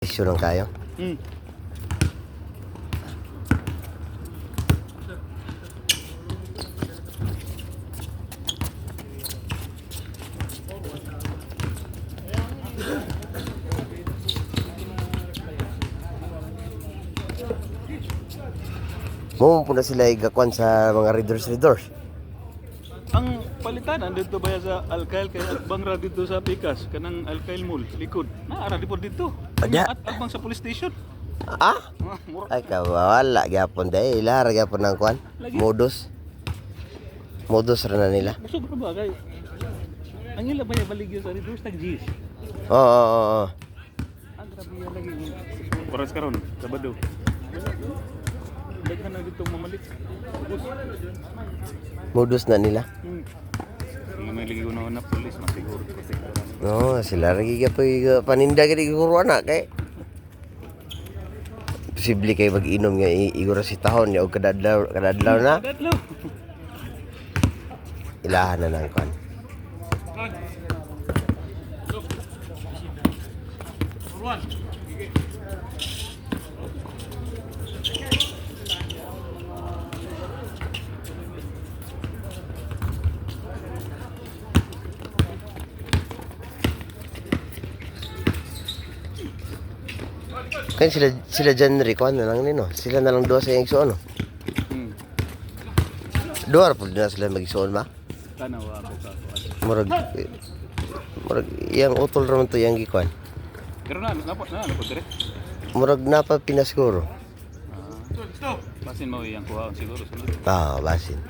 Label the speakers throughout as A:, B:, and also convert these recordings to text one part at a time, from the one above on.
A: Issue lang kayo. Mo po na sila igakuan sa mga readers readers.
B: Ang palitan dito ba sa Alkail kay Agbang ra dito sa Pikas kanang Alkail Mall likod. Naara di po dito.
A: Ada.
B: At Agbang sa police station.
A: Ah?
B: Ah, mura.
A: Ay kawala gyapon dai ilara gyapon ang kuan. Modus. Modus ra na nila.
B: Busog ra ba kay? Ang ila ba baligyo sa readers tag G's.
A: Oo.
B: Ang grabe yan lagi. Oras karon, Sabado. Daghan na dito mamalik. Ubus.
A: Modus na nila.
B: Mga may lagi ko na police masiguro protektor.
A: No, sila ra gyapon paninda gid iguro ana kay posible kay mag-inom nga iguro si tahon niya og kadadlaw kadadlaw na
B: Dadlo.
A: ilahan na ng kuan. Kaya sila sila Janry kuan na lang nino. Sila na lang duha sa iyang igsuon. No? Duha ra pud na sila mag-igsuon ba?
B: Tanawa ako ka.
A: Murag murag iyang utol ra man to iyang gikuan.
B: Pero na na na na po dire.
A: Murag napa pinasiguro.
B: Basin mo iyang kuha siguro sunod.
A: Ah, basin.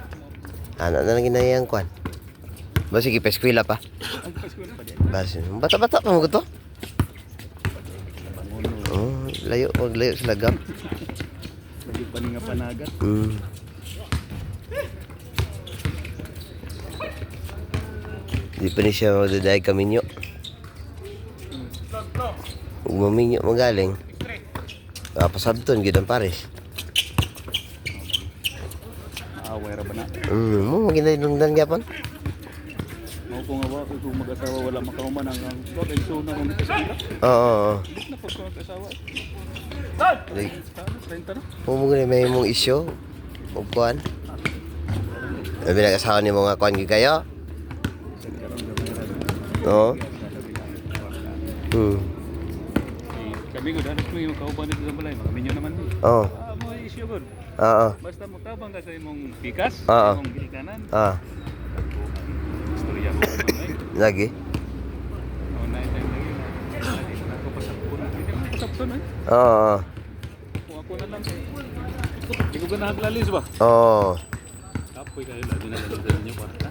A: Ana na lang ginayang kuan. Basi gi eskwela pa.
B: Ay, pa-eskwela pa di.
A: Basin. Bata-bata pa mo to. Oh, layo, wag layo sila gap.
B: Lagi pa ni nga panagat.
A: Di pa ni siya magdaday kaminyo. Ug maminyo magaling. Ah, pasabton gid ang pares.
B: Maaway ra ba na?
A: Mo maginay gyapon.
B: Mao ko nga wa ko kung mag-asawa wala makahuman ang ang wag ang suna kung kasila.
A: Oo. Oo.
B: Hindi na po ko mag-asawa.
A: Like,
B: 30 na.
A: mo mo may mong isyo ug kuan. Sabi nag-asawa ni mga kuan gid kayo. Oo.
B: Kami gud anos mo yung kauban dito sa balay, makaminyo naman ni.
A: Oo.
B: Ah, mo issue gud.
A: Oo.
B: Basta motabang ka sa imong pikas,
A: Oo.
B: imong gilikanan.
A: Ah,
B: Istorya ko ay.
A: lagi.
B: Oh, na time lagi. Di na ako pasabton. Di na ako pasabton ay.
A: Oo.
B: Kung ako na lang kay di ko ganahan lalis ba?
A: Oo.
B: Kapoy kayo lagi na lang sa inyo kwarta.